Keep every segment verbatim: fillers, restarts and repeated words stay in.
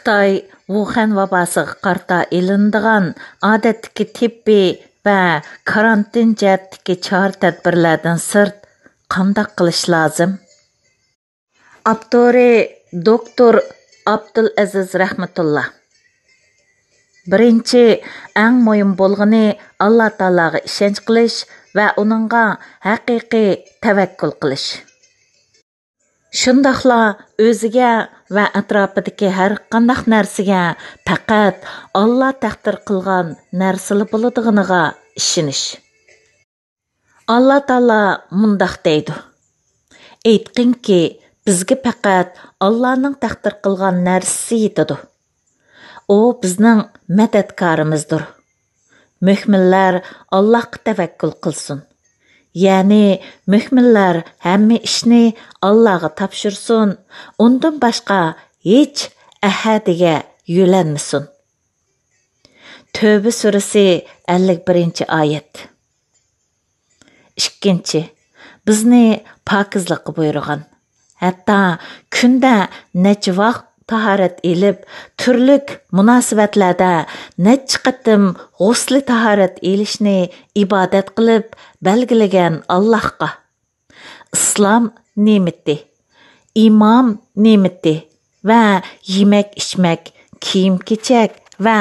خىتاي ۋۇخەن ۋاباسىغا قارىتا ئېلىنىدىغان ئادەتتىكى تېببىي ۋە كارانتىن جەھەتتىكى چارە-تەدبىرلەردىن سىرت قانداق قىلىش لازىم؟ ئاپتورى دوكتور ئابدۇلئەزىز رەھمەتۇللا. بىرىنچى، ئەڭ مۇھىم بولغىنى ئاللا تائالاغا ئىشەنچ قىلىش ۋە ئۇنىڭغا ھەقىقىي تەۋەككۈل قىلىش. شۇنداقلا ئۆزىگە ۋە ئەتراپىدىكى ھەرقانداق نەرسىگە پەقەت ئاللا تەقدىر قىلغان نەرسىلا بولىدىغىنىغا ئىشىنىش. ئاللا تائالا مۇنداق دەيدۇ: «ئېيتقىنكى، بىزگە پەقەت ئاللانىڭ تەقدىر قىلغان نەرسىسى يېتىدۇ. ئۇ بىزنىڭ مەدەتكارىمىزدۇر. مۆمىنلەر ئاللاھقا تەۋەككۈل قىلسۇن.» يەنى مۆمىنلەر ھەممە ئىشنى ئاللاغا تاپشۇرسۇن، ئۇندىن باشقا ھېچ ئەھەدىگە يۆلەنمىسۇن. تۆبە سۈرىسى، ئەللىك بىرىنچى ئايەت. ئىككىنچى، بىزنى پاكىزلىققا بۇيرۇغان، ھەتتا كۈندە نەچچە ۋاق تاھارەت ئېلىپ، تۈرلۈك مۇناسىۋەتلەردە نەچچە قېتىم غۇسلى تاھارەت ئېلىشنى ئىبادەت قىلىپ بەلگىلىگەن ئاللاھقا، ئىسلام نېمىتى، ئىمان نېمىتى ۋە يېمەك-ئىچمەك، كىيىم-كېچەك ۋە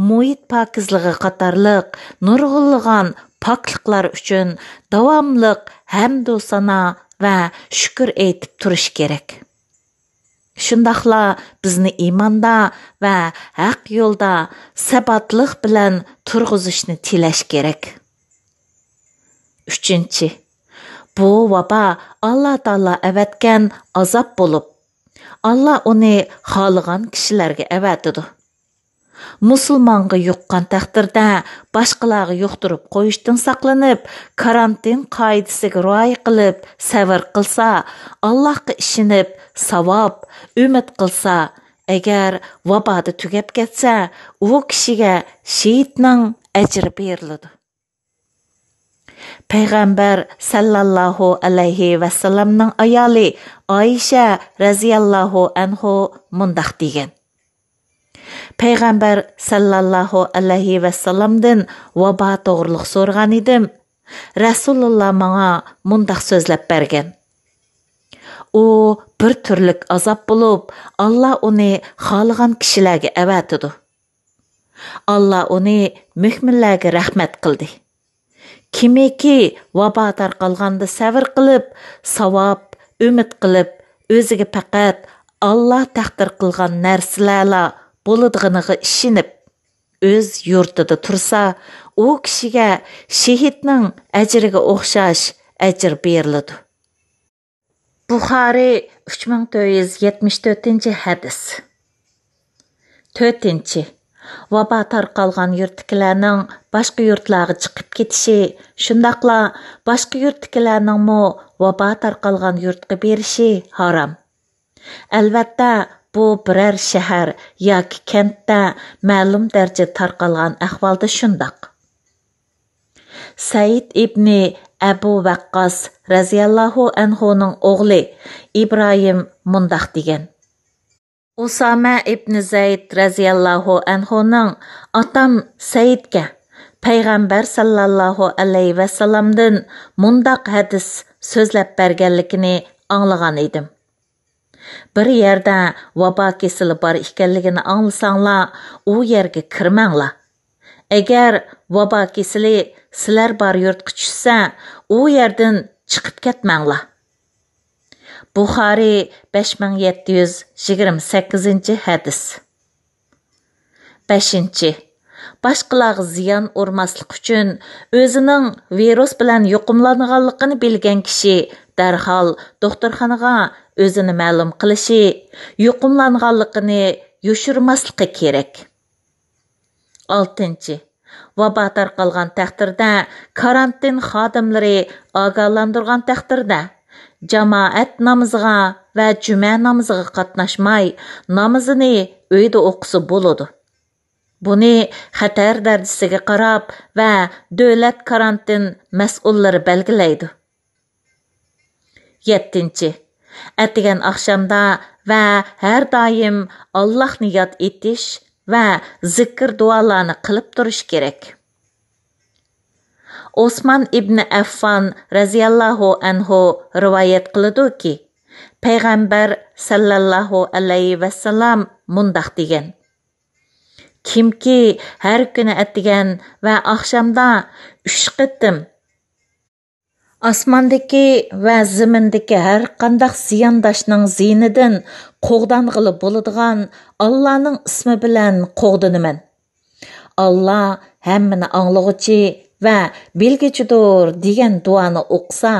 مۇھىت پاكىزلىقى قاتارلىق نۇرغۇنلىغان پاكلىقلار ئۈچۈن داۋاملىق ھەمدۇ سانا ۋە شۈكۈر ئېيتىپ تۇرۇش كېرەك. شۇنداقلا بىزنى ئىماندا ۋە ھەق يولدا سەباتلىق بىلەن تۇرغۇزۇشنى تىلەش كېرەك. ئۈچىنچى، بۇ ۋابا ئاللا تائالا ئەۋەتكەن ئازاب بولۇپ، ئاللا ئۇنى خالىغان كىشىلەرگە ئەۋەتىدۇ. مۇسۇلمانغا يۇققان تەقدىردە باشقىلارغا يۇقتۇرۇپ قويۇشتىن ساقلىنىپ، كارانتىن قائىدىسىگە رىئايە قىلىپ سەۋر قىلسا، ئاللاھقا ئىشىنىپ ساۋاب ئۈمىد قىلسا، ئەگەر ۋابادا تۈگەپ كەتسە، ئۇ كىشىگە شېھىتنىڭ ئەجرى بېرىلىدۇ. پەيغەمبەر سەللەللاھۇ ئەلەيھى ۋەسەللەمنىڭ ئايالى ئائىشە رەزىيەللاھۇ ئەنھۇ مۇنداق دېگەن: پەيغەمبەر سەللەللاھۇ ئەلەيھى ۋەسەللەمدىن ۋابا توغرۇلۇق سورىغان ئىدىم. رەسۇلۇللا ماڭا مۇنداق سۆزلەپ بەرگەن: ئۇ بىر تۈرلۈك ئازاب بولۇپ، ئاللا ئۇنى خالىغان كىشىلەرگە ئەۋەتىدۇ. ئاللا ئۇنى مۆمىنلەرگە رەھمەت قىلدى. كىمكى ۋابا تارقالغاندا سەۋر قىلىپ، ساۋاب ئۈمىد قىلىپ، ئۆزىگە پەقەت ئاللا تەقدىر قىلغان نەرسىلەرلا بولىدىغىنىغا ئىشىنىپ، ئۆز يۇرتىدا تۇرسا، ئۇ كىشىگە شېھىتنىڭ ئەجرىگە ئوخشاش ئەجىر بېرىلىدۇ. بۇخارىي، ئۈچ مىڭ تۆت يۈز يەتمىش تۆتىنچى ھەدىس. تۆتىنچى، ۋابا تارقالغان يۇرتتىكىلەرنىڭ باشقا يۇرتلارغا چىقىپ كېتىشى، شۇنداقلا باشقا يۇرتتىكىلەرنىڭمۇ ۋابا تارقالغان يۇرتقا بېرىشى ھارام. ئەلۋەتتە، بۇ بىرەر شەھەر ياكى كەنتتە مەلۇم دەرىجىدە تارقالغان ئەھۋالدا شۇنداق. سەئىد ئىبنى ئەبۇ ۋەققاس رەزىياللاھۇ ئەنھۇنىڭ ئوغلى ئىبراھىم مۇنداق دېگەن: ئۇسامە ئىبنى زەيد رەزىياللاھۇ ئەنھۇنىڭ ئاتام سەئىدكە پەيغەمبەر سەللەللاھۇ ئەلەيھى ۋەسەللەمدىن مۇنداق ھەدىس سۆزلەپ بەرگەنلىكىنى ئاڭلىغان ئىدىم. بىر يەردە ۋابا كېسىلى بار ئىكەنلىكىنى ئاڭلىساڭلار، ئۇ يەرگە كىرمەڭلار. ئەگەر ۋابا كېسىلى سىلەر بار يۇرتقا چۈشسە، ئۇ يەردىن چىقىپ كەتمەڭلار. بۇخارىي، بەش مىڭ يەتتە يۈز يىگىرمە سەككىزىنچى ھەدىس. بەشىنچى، باشقىلارغا زىيان ئۇرماسلىق ئۈچۈن، ئۆزىنىڭ ۋىرۇس بىلەن يۇقۇملانغانلىقىنى بىلگەن كىشى دەرھال دوختۇرخانىغا ئۆزىنى مەلۇم قىلىشى، يۇقۇملانغانلىقىنى يوشۇرماسلىقى كېرەك. ئالتىنچى، ۋابا تارقالغان تەقدىردە، كارانتىن خادىملىرى ئاگاھلاندۇرغان تەقدىردە، جامائەت نامىزىغا ۋە جۈمە نامىزىغا قاتناشماي، نامىزىنى ئۆيدە ئوقۇسا بولىدۇ. بۇنى خەتەر دەرىجىسىگە قاراپ ۋە دۆلەت كارانتىن مەسئۇللىرى بەلگىلەيدۇ. يەتتىنچى، ئەتىگەن ئاخشامدا ۋە ھەر دائىم ئاللاھنى ياد ئېتىش ۋە زىكىر دۇئالارنى قىلىپ تۇرۇش كېرەك. ئوسمان ئىبنى ئەففان رەزىياللاھۇ ئەنھۇ رىۋايەت قىلىدۇكى، پەيغەمبەر سەللەللاھۇ ئەلەيھى ۋەسەللەم مۇنداق دېگەن: كىمكى ھەر كۈنى ئەتىگەن ۋە ئاخشامدا ئۈچ قېتىم ئاسماندىكى ۋە زېمىندىكى ھەر قانداق زىيانداشنىڭ زىيىنىدىن قوغدانغىلى بولىدىغان ئاللانىڭ ئىسمى بىلەن قوغدىنىمەن. ئاللا ھەممىنى ئاڭلىغۇچى ۋە بىلگۈچىدۇر دېگەن دۇئانى ئوقۇسا،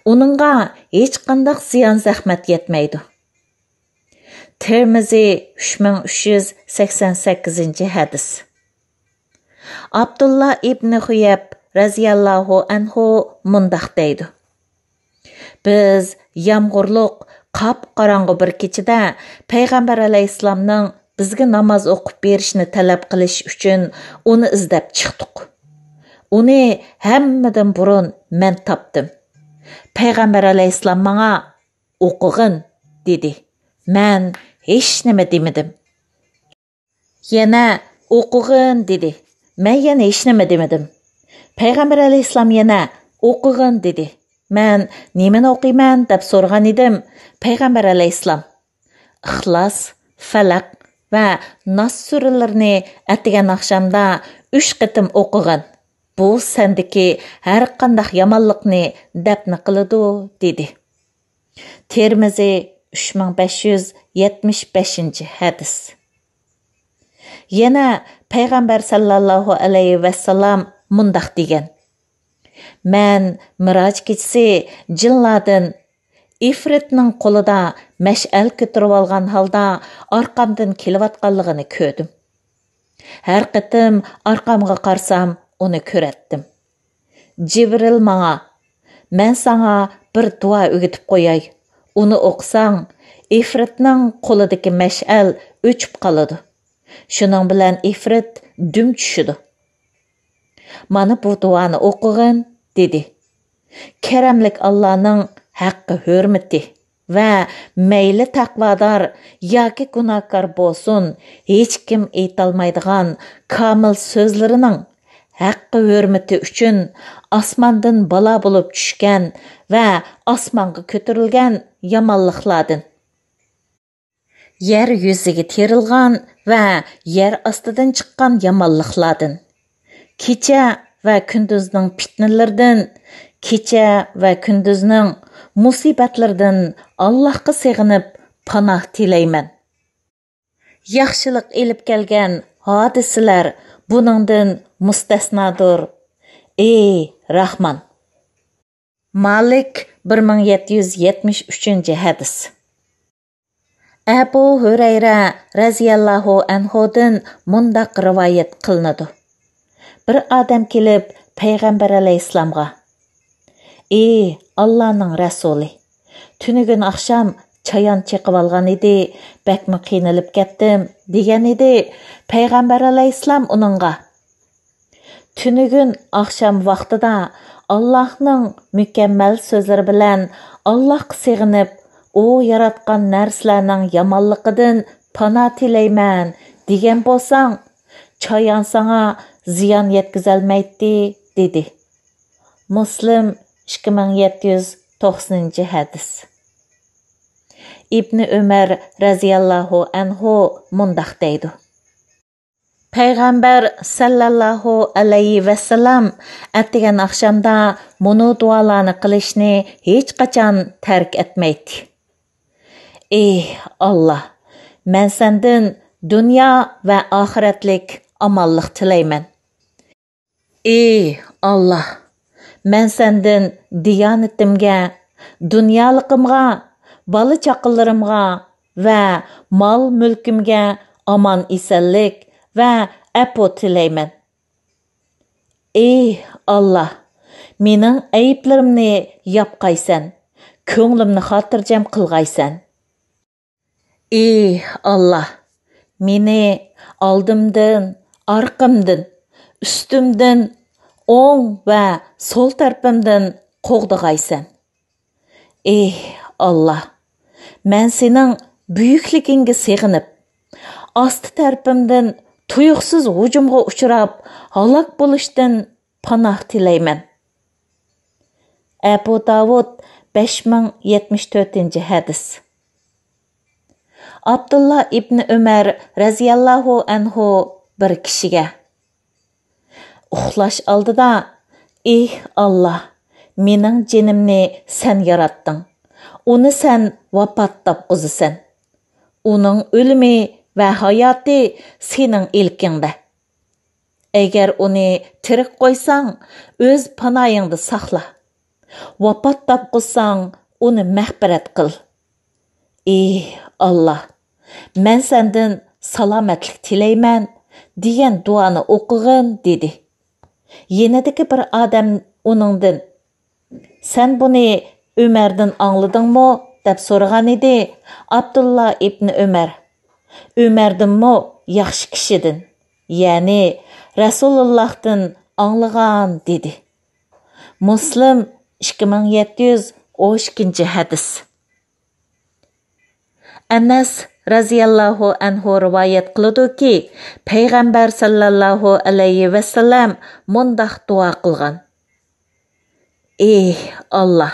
ئۇنىڭغا ھېچقانداق زىيان-زەخمەت يەتمەيدۇ. تىرمىزى، ئۈچ مىڭ ئۈچ يۈز سەكسەن سەككىزىنچى ھەدىس. ئابدۇللا ئىبنى خۇيەب رەزىياللاھۇ ئەنھۇ مۇنداق دەيدۇ: بىز يامغۇرلۇق، قاپقاراڭغۇ بىر كېچىدە پەيغەمبەر ئەلەيھىسسالامنىڭ بىزگە ناماز ئوقۇپ بېرىشىنى تەلەپ قىلىش ئۈچۈن ئۇنى ئىزدەپ چىقتۇق. ئۇنى ھەممىدىن بۇرۇن مەن تاپتىم. پەيغەمبەر ئەلەيھىسسالام ماڭا «ئوقۇغىن» دېدى. مەن ھېچنېمە دېمىدىم. يەنە «ئوقۇغىن» دېدى. مەن يەنە ھېچنېمە دېمىدىم. پەيغەمبەر ئەلەيھىسسالام يەنە «ئوقۇغىن» دېدى. مەن «نېمىنى ئوقۇيمەن؟» دەپ سورىغان ئىدىم. پەيغەمبەر ئەلەيھىسسالام: «ئىخلاس، فەلەق ۋە ناس سۈرىلىرىنى ئەتىگەن ئاخشامدا ئۈچ قېتىم ئوقۇغىن. بۇ سەندىكى ھەر قانداق يامانلىقنى دەپنە قىلىدۇ» دېدى. تىرمىزى، ئۈچ مىڭ بەش يۈز يەتمىش بەشىنچى ھەدىس. يەنە پەيغەمبەر سەللەللاھۇ ئەلەيھى ۋەسسالام مۇنداق دېگەن: مەن مىراج كېچىسى جىنلاردىن ئىفرىتنىڭ قولىدا مەشئەل كۆتۈرۈۋالغان ھالدا ئارقامدىن كېلىۋاتقانلىقىنى كۆردۈم. ھەر قېتىم ئارقامغا قارىسام، ئۇنى كۆرەتتىم. جىبرىل ماڭا: «مەن ساڭا بىر دۇئا ئۆگىتىپ قوياي. ئۇنى ئوقۇساڭ، ئىفرىتنىڭ قولىدىكى مەشئەل ئۆچۈپ قالىدۇ. شۇنىڭ بىلەن ئىفرىت دۈم چۈشىدۇ. مانا بۇ دۇئانى ئوقۇغىن» دېدى. كەرەملىك ئاللانىڭ ھەققى ھۆرمىتى ۋە مەيلى تەقۋادار ياكى گۇناھكار بولسۇن، ھېچكىم ئېيتالمايدىغان كامىل سۆزلىرىنىڭ ھەققى ھۆرمىتى ئۈچۈن ئاسماندىن بالا بولۇپ چۈشكەن ۋە ئاسمانغا كۆتۈرۈلگەن يامانلىقلاردىن، يەر يۈزىگە تېرىلغان ۋە يەر ئاستىدىن چىققان يامانلىقلاردىن، كېچە ۋە كۈندۈزنىڭ پىتنىلىرىدىن، كېچە ۋە كۈندۈزنىڭ مۇسىبەتلىرىدىن ئاللاھقا سېغىنىپ پاناھ تىلەيمەن. ياخشىلىق ئېلىپ كەلگەن ھادىسىلەر بۇنىڭدىن مۇستەسنادۇر. ئى راھمان! مالىك، بىر مىڭ يەتتە يۈز يەتمىش ئۈچىنچى ھەدىس. ئەبۇ ھۈرەيرە رەزىياللاھۇ ئەنھۇدىن مۇنداق رىۋايەت قىلىنىدۇ: بىر ئادەم كېلىپ پەيغەمبەر ئەلەيھىسسالامغا: «ئى ئاللانىڭ رەسۇلى، تۈنۈگۈن ئاخشام چايان چېقىۋالغان ئىدى، بەكمۇ قىينىلىپ كەتتىم» دېگەن ئىدى. پەيغەمبەر ئەلەيھىسسالام ئۇنىڭغا: «تۈنۈگۈن ئاخشام ۋاقتىدا ئاللاھنىڭ مۇكەممەل سۆزلىرى بىلەن ئاللاھقا سېغىنىپ، ئۇ ياراتقان نەرسىلەرنىڭ يامانلىقىدىن پانا تىلەيمەن دېگەن بولساڭ، چايان ساڭا زىيان يەتكۈزەلمەيتتى» دېدى. مۇسلىم، ئىككى مىڭ يەتتە يۈز توقسىنىنچى ھەدىس. ئىبنى ئۆمەر رەزىياللاھۇ ئەنھۇ مۇنداق دەيدۇ: پەيغەمبەر سەللەللاھۇ ئەلەيھى ۋەسسالام ئەتىگەن ئاخشامدا مۇنۇ دۇئالارنى قىلىشنى ھېچقاچان تەرك ئەتمەيتتى. ئى ئاللا، مەن سەندىن دۇنيا ۋە ئاخىرەتلىك ئامانلىق تىلەيمەن. ئى ئاللا، مەن سەندىن دىيانىتىمگە، دۇنيالىقىمغا، بالا-چاقىلىرىمغا ۋە مال-مۈلكۈمگە ئامان-ئېسەنلىك ۋە ئەپۇ تىلەيمەن. ئى ئاللا، مېنىڭ ئەيىبلىرىمنى ياپقايسەن، كۆڭلۈمنى خاتىرجەم قىلغايسەن. ئى ئاللا، مېنى ئالدىمدىن، ئارقامدىن، ئۈستۈمدىن، ئوڭ ۋە سول تەرىپىمدىن قوغدىغايسەن. ئى ئاللا، مەن سېنىڭ بۈيۈكلۈكۈڭگە سېغىنىپ، ئاستى تەرىپىمدىن تۇيۇقسىز ھۇجۇمغا ئۇچراپ، ھالاك بولۇشتىن پاناھ تىلەيمەن. ئەبۇ داۋۇد، بەش مىڭ يەتمىش تۆتىنچى ھەدىس. ئابدۇللا ئىبنى ئۆمەر رەزىياللاھۇ ئەنھۇ بىر كىشىگە، ئۇخلاش ئالدىدا، ئېھ ئاللا، مېنىڭ جېنىمنى سەن ياراتتىڭ، ئۇنى سەن ۋاپات تاپقۇزىسەن. ئۇنىڭ ئۆلۈمى ۋە ھاياتى سېنىڭ ئىلكىڭدە. ئەگەر ئۇنى تىرىك قويساڭ، ئۆز پاناھىڭدا ساقلا. ۋاپات تاپقۇزساڭ، ئۇنى مەغپىرەت قىل. ئېھ ئاللا، مەن سەندىن سالامەتلىك تىلەيمەن، دېگەن دۇئانى ئوقۇغىن، دېدى. يېنىدىكى بىر ئادەم ئۇنىڭدىن، سەن بۇنى ئۆمەردىن ئاڭلىدىڭمۇ؟ دەپ سورىغانىدى. ئابدۇللا ئىبنى ئۆمەر، ئۆمەردىنمۇ ياخشى كىشىدىن، يەنى رەسۇلۇللاھتىن ئاڭلىغان، دېدى. مۇسلىم، ئىككى مىڭ يەتتە يۈز ئون ئىككىنچى ھەدىس. ئەنەس رەزىياللاھۇ ئەنھۇ رىۋايەت قىلىدۇكى، پەيغەمبەر سەللەللاھۇ ئەلەيھى ۋەسەللەم مۇنداق دۇئا قىلغان: ئېھ ئاللا،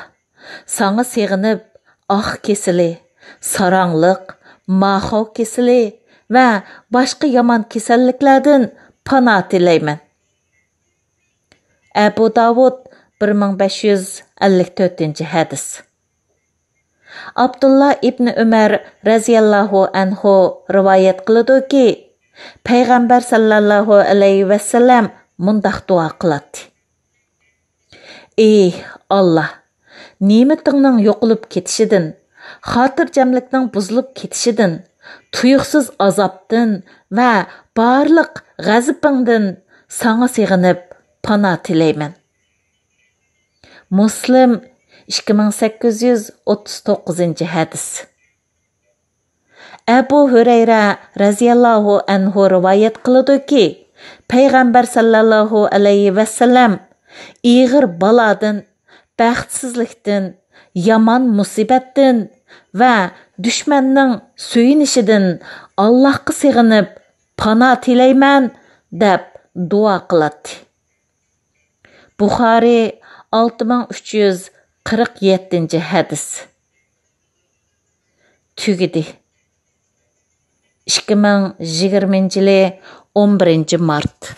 ساڭا سېغىنىپ، ئاق كېسىلى، ساراڭلىق، ماخاۋ كېسىلى ۋە باشقا يامان كېسەللىكلەردىن پاناھ تىلەيمەن. ئەبۇ داۋۇد، بىر مىڭ بەش يۈز ئەللىك تۆتىنچى ھەدىس. ئابدۇللا ئىبنى ئۆمەر رەزىياللاھۇ ئەنھۇ رىۋايەت قىلىدۇكى، پەيغەمبەر سەللەللاھۇ ئەلەيھى ۋەسەللەم مۇنداق دۇئا قىلاتتى: ئېھ ئاللا، نېمىتىڭنىڭ يوقىلىپ كېتىشىدىن، خاتىرجەملىكنىڭ بۇزۇلۇپ كېتىشىدىن، تۇيۇقسىز ئازابتىن ۋە بارلىق غەزىپىڭدىن ساڭا سېغىنىپ پاناھ تىلەيمەن. مۇسلىم، ئىككى مىڭ سەككىز يۈز ئوتتۇز توققۇزىنچى ھەدىس. ئەبۇ ھۈرەيرە رەزىياللاھۇ ئەنھۇ رىۋايەت قىلىدۇكى، پەيغەمبەر سەللەللاھۇ ئەلەيھى ۋەسەللەم ئېغىر بالادىن، بەختسىزلىكتىن، يامان مۇسىبەتتىن ۋە دۈشمەننىڭ سۆيۈنۈشىدىن ئاللاھقا سېغىنىپ پاناھ تىلەيمەن، دەپ دۇئا قىلاتتى. بۇخارى، ئالتە مىڭ ئۈچ يۈز قىرىق يەتتىنچى ھەدىس. تۈگىدى. ئىككى مىڭ يىگىرمىنچى يىلى ئون بىرىنچى مارت.